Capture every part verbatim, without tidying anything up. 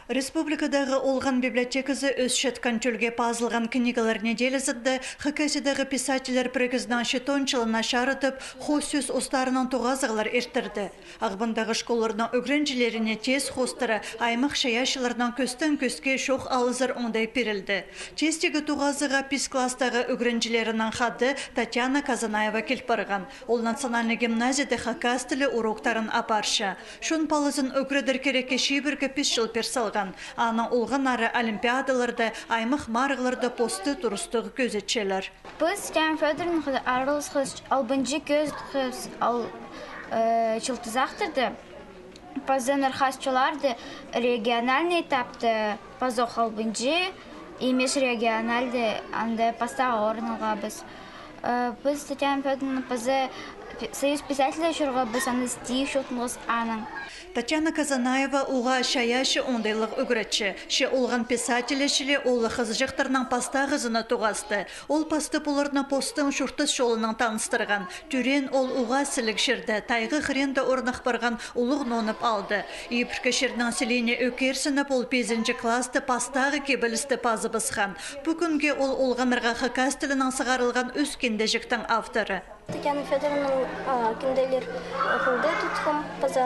Республикадағы олған библиотеказы ӧсчеткен тӧлге пазылған книгалар неделязында Хакасиядағы писательлер пірігізінің читон чылына чарыдып, хоос сӧс устарының тоғазығлар иртірді. Ағбандағы школларның ӱгренҷілеріне тест хоостыра аймах чайаачыларның кӧстең кӧске чоох алызар оңдай пирілді. Тестегі тоғазығға пис класстағы ӱгренҷілерінең хада Татьяна Казанаева кил парған. Ол национальный гимназияда хакас тілі уроктарын апарча. Чон палазын ӱгредер кирекке чибіргі пис чыл пир салған. Аның олғаннары олимпиадаларда, аймах марығларда посты турыстығ кӧзітчелер. Піс Татьяна Фёдоровнаға араласхабыс албынҷы кӧзіткебіс, ал, э, чылтызахтарды, паза ныр хас чолларда региональный этапта, пазох албынҷы, и межрегиональный, анда пастағы орын алғабыс. Э, піс Татьяна Фёдоровна паза пи-, Союз писателей чӧргебіс, анда стих чоохтанғабыс аның. Татьяна Казанаева уғаа чайаачы оңдайлығ ӱгретчі. Че олған писателі чіли оолах-хызыҷахтарнаң пастағызына тоғасты. Ол пастап оларны постың чуртас чолынаң таныстырған. Тӧреен ол уғаа сіліг чирде, тайға хыринда орнах парған улуғ Нонып аалда. Ибіркі чирнің сілиине ӧкерсініп, ол пизінҷі класста пастағы кибелісті пазыбысхан. Пу кӱнге ол олғаннарға хакас тілінең сығарылған ӱс киндеҷіктің авторы. Татьяна Фёдоровнаның, а, кинделер, а, холда тутхам, паза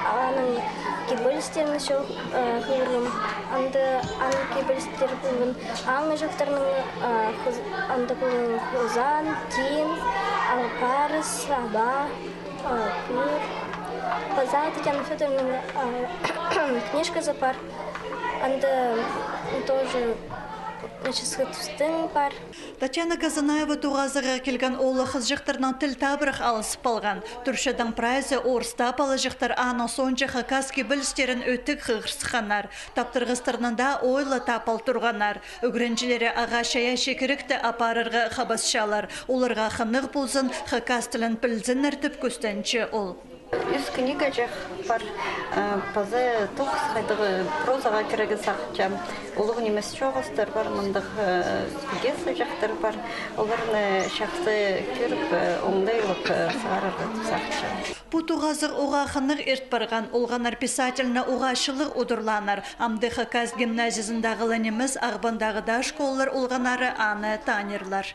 аның кибелістерін чоох, а, хығырғам. Анда аның кибелістері полған аңҷылыхтарның, а, хыз-, анда полған хызан, тин, алпарыс, аба, а, пӱӱр. Паза Татьяна Фёдоровнаның, а, книжказы пар. Анда тоже, значит, сыхтыстың пар. Татьяна Казанаева тоғазығға килген оолах-хызыҷахтарнаң тіл табырах алысып алған. Турчадаң прайзы орыстап алҷахтар, аның соонҷа хакас кибелістерін ӧтік хығыр сыхханнар. Таптырғастарнаң даа ойлап таап ал турғаннар. Ӱгренҷілері ағаа чайаачы киректі апарарға хабасчалар. Оларға хынығ ползын, хакас тілін пілзіннер тіп кӱстенче ол. Ӱс книгаҷах пар, э, паза тоғыс хайдағ прозаға кирерге сағынчам. Улуғ нимес чоғыстар пар, мындағ, э, пьесаҷахтар пар. Оларны чахсы кӧріп, э, оңдайлап, э, сығарарға тіп сағынчам. Пу тоғазығ уғаа хынығ ирт парған, олғаннар писательні уғаа чылығ удурлааннар. Амды хакас гимназиязындағы ла нимес, Ағбандағы даа школалар олғаннары аны танырлар.